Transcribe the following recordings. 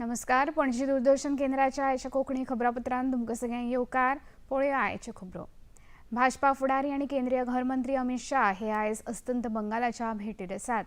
नमस्कार. पणजी दूरदर्शन केंद्राच्या आयच्या कोंकणी खबरापत्रांत तुमकां सगळ्यांक येवकार. पळोवया आयच्यो खबरो. भाजपा फुडारी आनी केंद्रीय घरमंत्री अमित शाह हे आयज अस्तंत बंगालाच्या भेटीर आसात.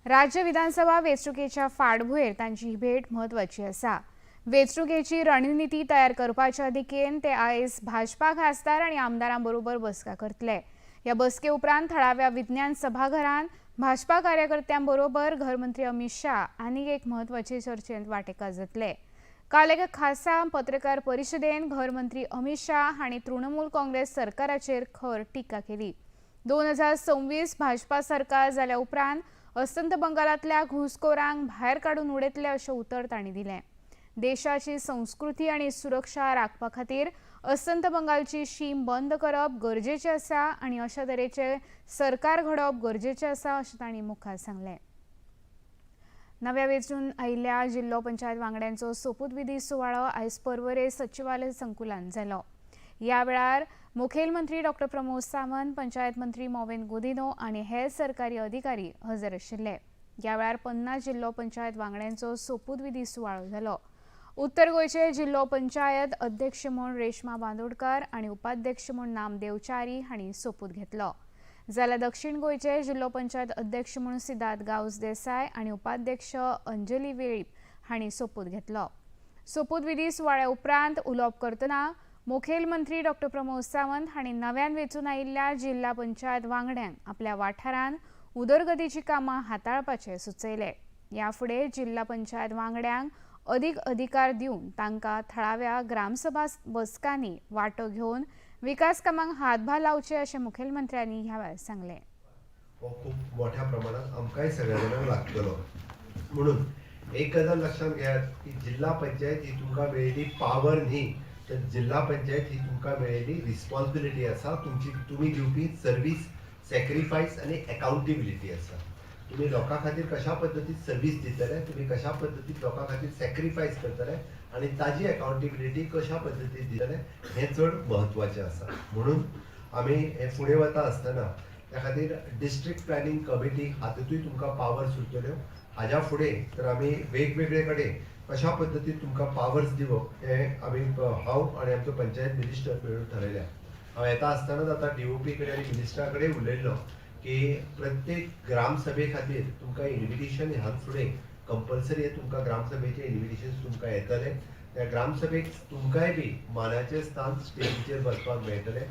राज्य विधानसभा वेंचणुकेच्या फाटभुंयेर तांची ही भेट म्हत्वाची आसा. वेंचणुकेची रणनिती तयार करपाच्या दिकेन ते आयज भाजपा खासदार आनी आमदारां बरोबर बसका करतले. ह्या बसके उपरांत थळाव्या विज्ञान सभाघरांत भाजपा कार्यकर्त्यां बरोबर घरमंत्री अमित शाह आनीक एक म्हत्वाचे चर्चेंत वांटेकार जातले. काल एका खासा पत्रकार परिशदेन घरमंत्री अमित शाह हांणी तृणमूल काँग्रेस सरकाराचेर खर टिका केली. 2026 भाजपा सरकार जाल्या उपरांत अस्तंत बंगालांतल्या घुसखोरांक भायर काडून उडयतले, अशें उतर तांणी दिलें. देशाची संस्कृती आनी सुरक्षा राखपा खातीर अस्तंत बंगालची शीम बंद करप गरजेचें आसा आनी अशा तरेचें सरकार घडोवप गरजेचें आसा, अशें तांणी मुखार सांगलें. नव्या वेंचून आयिल्ल्या जिल्लो पंचायत वांगड्यांचो सोपूतविधी सुवाळो आयज पर्वरे सचिवालय संकुलान जालो. ह्या वेळार मुखेलमंत्री डॉक्टर प्रमोद सावंत, पंचायत मंत्री मॉविन गुदिन्हो आनी हेर सरकारी अधिकारी हजर आशिल्ले. ह्या वेळार 50 जिल्लो पंचायत वांगड्यांचो सोपूतविधी सुवाळो जालो. उत्तर गोंयचे जिल्लो पंचायत अध्यक्ष म्हूण रेश्मा बांदोडकर आनी उपाध्यक्ष म्हूण नामदेव च्यारी हांणी सोपूत घेतलो, जाल्यार दक्षिण गोंयचे जिल्लो पंचायत अध्यक्ष म्हूण सिद्धार्थ गांवस देसाय आनी उपाध्यक्ष अंजली वेळीप हांणी सोपूत घेतलो. सोपूतविधी सुवाळ्या उपरांत उलोवप करतना मुखेलमंत्री डॉक्टर प्रमोद सावंत हांणी नव्यान वेंचून आयिल्ल्या जिल्हा पंचायत वांगड्यांक आपल्या वाठारांत उदरगतीची कामां हाताळपाचें सुचयलें. ह्या फुडें जिल्हा पंचायत वांगड्यांक अदीक अधिकार दिवन तांकां थळाव्या ग्रामसभा बसकांनी वांटो घेवन विकास कामांक हातभार लावचे, अशें मुखेलमंत्र्यांनी ह्या वेळार सांगलें. हो खूप मोठ्या प्रमाणात आमकांय सगळ्या जाणांक लागतलो. म्हणून एक गजाल लक्षात घेयात की जिल्हा पंचायत ही तुमकां मेळिल्ली पावर न्ही, तर जिल्हा पंचायत ही तुमकां मेळिल्ली रिस्पॉन्सिबिलिटी आसा. तुमची, तुमी दिवपी सर्वीस, सॅक्रिफायस आनी अकाउंटेबिलिटी आसा. तुमी लोकां खातीर कशा पद्दतीन सर्वीस दितले, तुमी कशा पद्दतीन लोकां खातीर सॅक्रिफायस करतले आनी ताजी अकाउंटेबिलिटी कशा पद्दतीन दितले, हें चड म्हत्वाचें आसा. म्हणून आमी हे फुडें वता आसतना त्या खातीर डिस्ट्रिक्ट प्लॅनिंग कमिटी हातूंतूय तुमकां पावर्स उरतल्यो. हाज्या फुडें तर आमी वेगवेगळे कडेन कशा पद्दतीन तुमकां पावर्स दिवप हें आमी, हांव आनी आमचो पंचायत मिनिस्टर मेळून ठरयल्या. हांव येता आसतनाच आतां डीओपी कडेन आनी मिनिस्टरा कडेन उलयल्लो की प्रत्येक ग्रामसभे खातीर तुमकां इन्विटेशन ह्यान फुडें कंपल्सरी तुमकां ग्रामसभेचें इन्विटेशन तुमकां येतलें. त्या ग्रामसभेक तुमकांय बी मानाचें स्थान स्टेजीचेर बसपाक मेळटलें.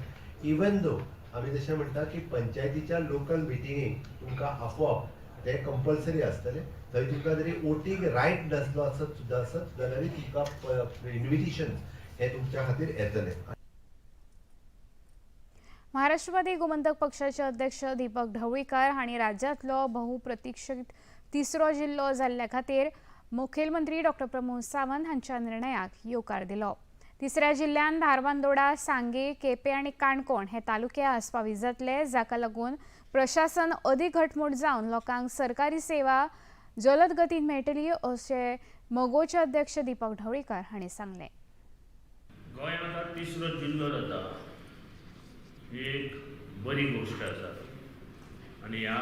इवन दो आमी जशें म्हणटा की पंचायतीच्या लोकल मिटिंगेक तुमकां आफोवप तें कंपल्सरी आसतलें. थंय तुमकां जरी वोटींग रायट नासलो आसत सुद्दां आसत जाल्यारूय तुमकां इन्विटेशन हें तुमच्या खातीर येतलें. महाराष्ट्रवादी गोमंतक पक्षाचे अध्यक्ष दीपक ढवळीकर हांणी राज्यांतलो बहुप्रतीक्षित तिसरो जिल्लो जाल्ल्या खातीर मुखेलमंत्री डॉक्टर प्रमोद सावंत हांच्या निर्णयाक येवकार दिलो. तिसऱ्या जिल्ल्यांत धारबांदोडा, सांगे, केपें आनी काणकोण हे तालुके आस्पावीत जातले, जाका लागून प्रशासन अदीक घटमूट जावन लोकांक सरकारी सेवा जलद गतीन मेळटली, अशें मगोचे अध्यक्ष दीपक ढवळीकर हांणी सांगलें. गोंयांत आतां तिसरो जिल्लो जाता ही एक बरी गोश्ट आसा आनी ह्या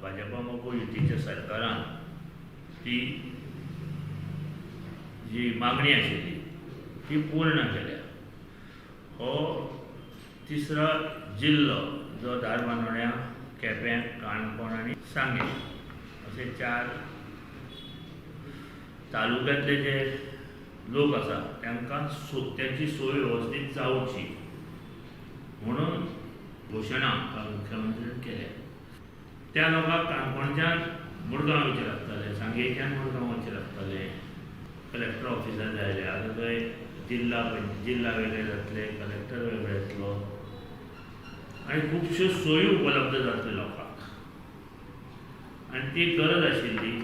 भाजपा मगो युतीच्या सरकारान ती जी मागणी आशिल्ली ती पूर्ण केल्या. हो तिसरो जिल्लो जो धारबांदोड्यां, केपें, काणकोण आनी सांगें असे चार तालुक्यांतले जे लोक आसा, तांकां तांची सोय वेवस्थीत जावची म्हणून घोशणा काल मुख्यमंत्र्यान केल्या. त्या लोकांक काणकोणच्यान मुरगांव वयचें लागतालें, सांगेच्यान मुरगांव वचचें लागतालें, कलेक्टर ऑफिसार जाय. आतां थंय जिल्ला जिल्ला वेगळे जातले, कलेक्टर वेगळे येतलो आनी खुबश्यो सोयी उपलब्ध जातल्यो लोकांक आनी ती गरज आशिल्ली.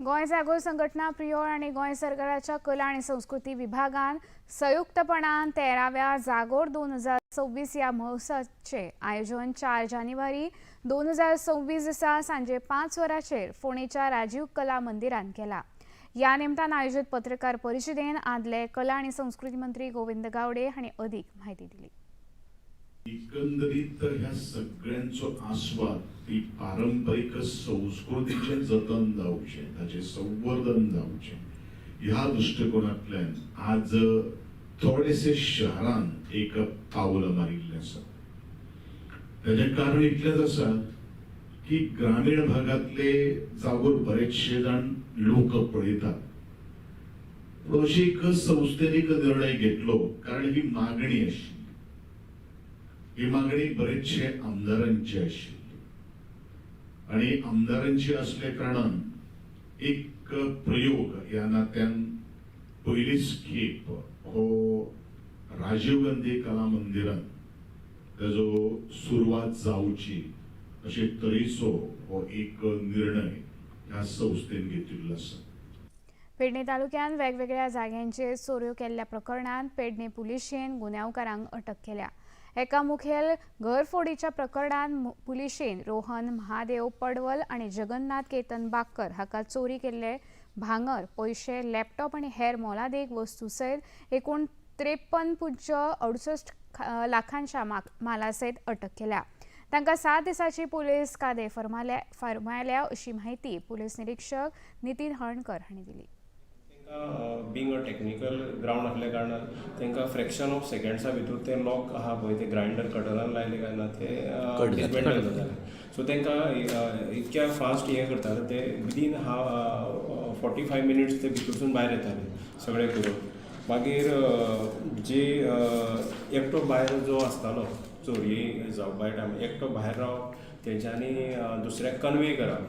गोंय जागोर संघटना प्रियोळ आनी गोंय सरकाराच्या कला आनी संस्कृती विभागान संयुक्तपणान 13व्या जागोर 2026 ह्या महोत्सवाचे आयोजन 4 जानेवारी 2026 दिसा सांजे 5 वरांचेर फोंडेच्या राजीव कला मंदिरान केला. ह्या निमतान आयोजीत पत्रकार परिशदेन आदले कला आनी संस्कृती मंत्री गोविंद गावडे हांणी अदीक म्हायती दिली. एकंदरीत ह्या सगळ्यांचो आस्वाद, ती पारंपरीक संस्कृतीचें जतन जावचें, ताचें संवर्धन जावचें. ह्या दृश्टिकोनांतल्यान आज थोडेशे शहरान एक पावल मारिल्लें आसा. ताजें कारण इतलेंच आसा की ग्रामीण भागांतले जागोर बरेचशे जाण लोक पळयतात, पूण अशी एक संस्थेन एक निर्णय घेतलो, कारण ही मागणी आशिल्ली, ही मागणी बरेचशे आमदारांची आशिल्ली आणि आमदारांची असल्या कारणान एक प्रयोग ह्या नात्यान पयलीच खेप हो राजीव गांधी कला मंदिरान ताजो सुरवात जावची अशे तरेचो हो एक निर्णय ह्या संस्थेन घेतिल्लो आसा. पेडणे तालुक्यात वेगवेगळ्या जाग्यांचेर चोरयो केल्ल्या प्रकरणांत पेडणे पुलिशेन गुन्यांवकारांक अटक केल्या. एका मुखेल घरफोडीच्या प्रकरणांत पुलिशेन रोहन महादेव पडवल आनी जगन्नाथ केतन बाक्कर हाका चोरी केल्ले भांगर, पयशे, लॅपटॉप आनी हेर मोलादीक वस्तू सयत एकूण 53.68 लाखांच्या माला सयत अटक केल्या. तांकां 7 दिसांची पुलीस कादे फर्मायल्या अशी माहिती पुलीस निरीक्षक नितीन हळर्णकर हांणी दिली. तांकां बींग अ टॅक्निकल ग्रावंड आसल्या कारणान तांकां फ्रॅक्शन ऑफ सेकंड्सा भितर ते लॉक आहा पळय ते ग्रायंडर कटरान लायले काय ना ते डिसमेंटल जाताले. सो तांकां इतक्या फास्ट हें करताले ते विदीन 45 मिनिट्स ते भितरसून भायर येताले सगळे करून. मागीर जे एकटो भायर जो आसतालो चोरये जावपा टायमार एकटो भायर रावप तेंच्यांनी दुसऱ्याक कन्वे करप,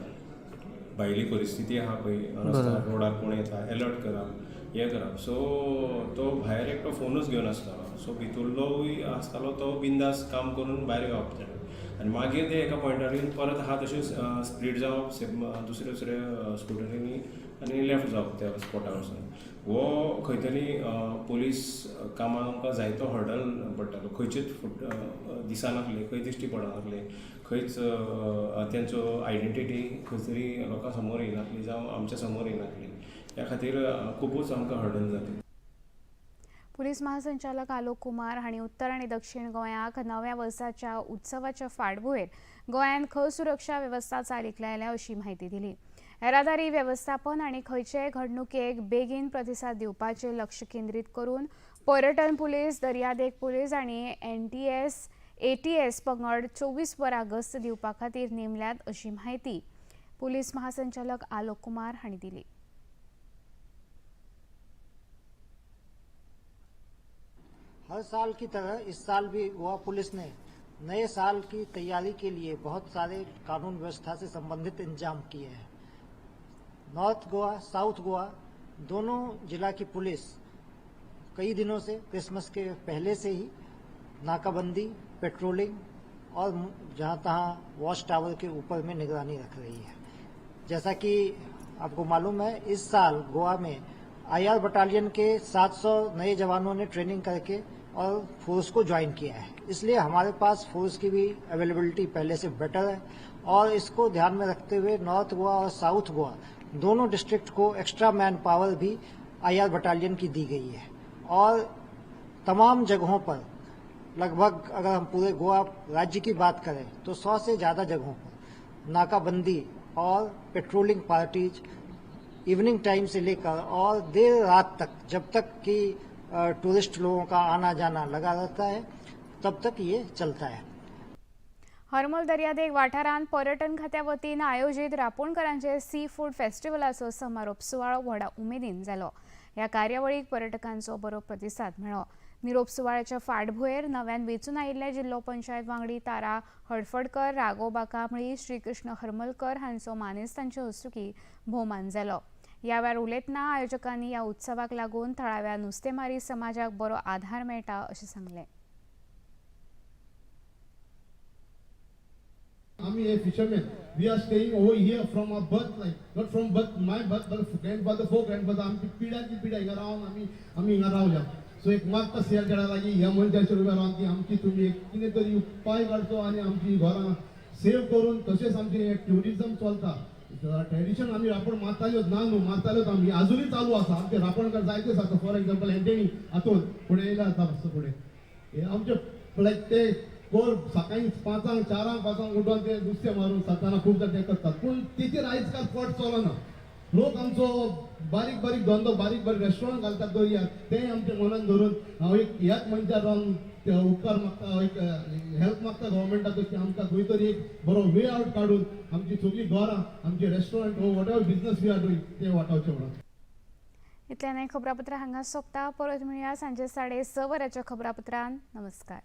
भायली परिस्थिती आहा पळय रस्त्यार रोडार कोण येता एलर्ट करप हें करप. सो तो भायर एकटो फोनूच घेवन आसतालो, सो भितरलोय आसतालो तो बिंदास काम करून भायर येवप तेणें आनी मागीर ते एका पॉयंटार येवन परत आहा तशें स्प्लीट जावप दुसरे दुसरे स्कुटरींनी आनी लेफ्ट जावप त्या स्पॉटार वचून. हो खंय तरी पुलीस कामाक आमकां जायतो हर्डल पडटालो, खंयचेच फुट दिसनासले, खंय दिश्टी पडनासले, खंयच तेंचो आयडेंटिटी खंय तरी लोकां समोर येयनासली जावं आमच्या समोर येयनासली. ह्या खातीर खुबूच आमकां हर्डल जालें. पुलीस महासंचालक आलोक कुमार हांणी उत्तर आनी दक्षिण गोंयाक नव्या वर्साच्या उत्सवाच्या फाटभुंयेर गोंयांत खर सुरक्षा वेवस्था चालीक लायल्या अशी म्हायती दिली. येरादारी वेवस्थापन आनी खंयचेय घडणुकेक बेगीन प्रतिसाद दिवपाचेर लक्ष केंद्रीत करून पर्यटन पुलीस, दर्यादेग पुलीस आनी NTS ATS पंगड 24 वरां गस्त दिवपा खातीर नेमल्यात अशी म्हायती पुलीस महासंचालक आलोक कुमार हांणी दिली. हर साल की तरह इस साल भी गोवा पुलिस ने नए साल की तैयारी के लिए बहुत सारे कानून व्यवस्था से संबंधित इंतजाम किए हैं. नॉर्थ गोवा, साउथ गोवा दोनों जिला की पुलिस कई दिनों से क्रिसमस के पहले से ही नाकाबंदी, पेट्रोलिंग और जहां तहां वॉच टावर के ऊपर में निगरानी रख रही है. जैसा कि आपको मालूम है, इस साल गोवा में IR battalion के 700 नए जवानों ने ट्रेनिंग करके और फोर्स को ज्वाइन किया है, इसलिए हमारे पास फोर्स की भी अवेलेबिलिटी पहले से बेटर है. और इसको ध्यान में रखते हुए नॉर्थ गोवा और साउथ गोवा दोनों डिस्ट्रिक्ट को एक्स्ट्रा मैन पावर भी IR battalion की दी गई है. और तमाम जगहों पर लगभग अगर हम पूरे गोवा राज्य की बात करें तो 100 से ज़्यादा जगहों पर नाकाबंदी और पेट्रोलिंग पार्टीज इवनिंग टाइम से लेकर और देर रात तक, जब तक कि टूरिस्ट लोगों का आना जाना लगा रहता है, तब तक ये चलता है. हरमल दर्यादेग वाठारांत पर्यटन खात्या वतीन आयोजीत रापोणकरांचे सी फूड फेस्टिवलाचो समारोप सुवाळो व्हडा उमेदीन जालो. ह्या कार्यावळीक पर्यटकांचो बरो प्रतिसाद मेळ्ळो. निरोप सुवाळ्याच्या फाटभुंयेर नव्यान वेंचून आयिल्ले जिल्लो पंचायत वांगडी तारा हडफडकर, राघोबा कांबळी, श्रीकृष्ण हरमलकर हांचो मानेस्तांचे हस्तुकीं भोवमान जालो. ह्या वेळार उलयतना आयोजकांनी ह्या उत्सवाक लागून थळाव्या नुस्तेमारी समाजाक बरो आधार मेळटा अशें सांगलें. आमी हे fishermen, we are staying over here from our birth, like not from birth, my birth, but grandfather, four grandfather, आमची पिढ्याची पिढ्या हिंगा रावन आमी आमी हिंगा रावल्या. सो एक मागता सरकारा लागीं ह्या मनशाचेर उबे रावन की आमची तुमी एक कितें तरी उपाय काडचो आनी आमची घरां सेव करून, तशेंच आमचें हें ट्युरिजम चलता, ट्रेडिशन आमी रापण मारताल्योच ना न्हू, मारताल्योच आमी, आजुनूय चालू आसा. आमचे रापणकार जायतेच आसा. फॉर एग्जाम्पल एंटनी हातून फुडें येयला आतां मातसो फुडें हे आमचे लायक ते कोर सकाळी 5 4 5 उठून ते नुस्तें मारून सताना खूब जाण ते करतात, पूण तेचेर आयज काल फट चलना. लोक आमचो बारीक बारीक धंदो, बारीक बारीक रेस्टॉरंट घालतात दर्यार, तेंय आमच्या मनान धरून हांव एक ह्याच मनशाक रावन ते उपकार मागता, एक हेल्प मागता गव्हर्मेंटाचो की आमकां खंय तरी एक बरो वे आवट काडून आमची सगळीं घरां, आमचे रेस्टॉरंट हो whatever business we are doing ते वाटावचे म्हणून. इतल्यान हें खबरापत्र हांगा सोंपता. परत मेळया सांजे 6:30 वरांच्या खबरापत्रान. नमस्कार.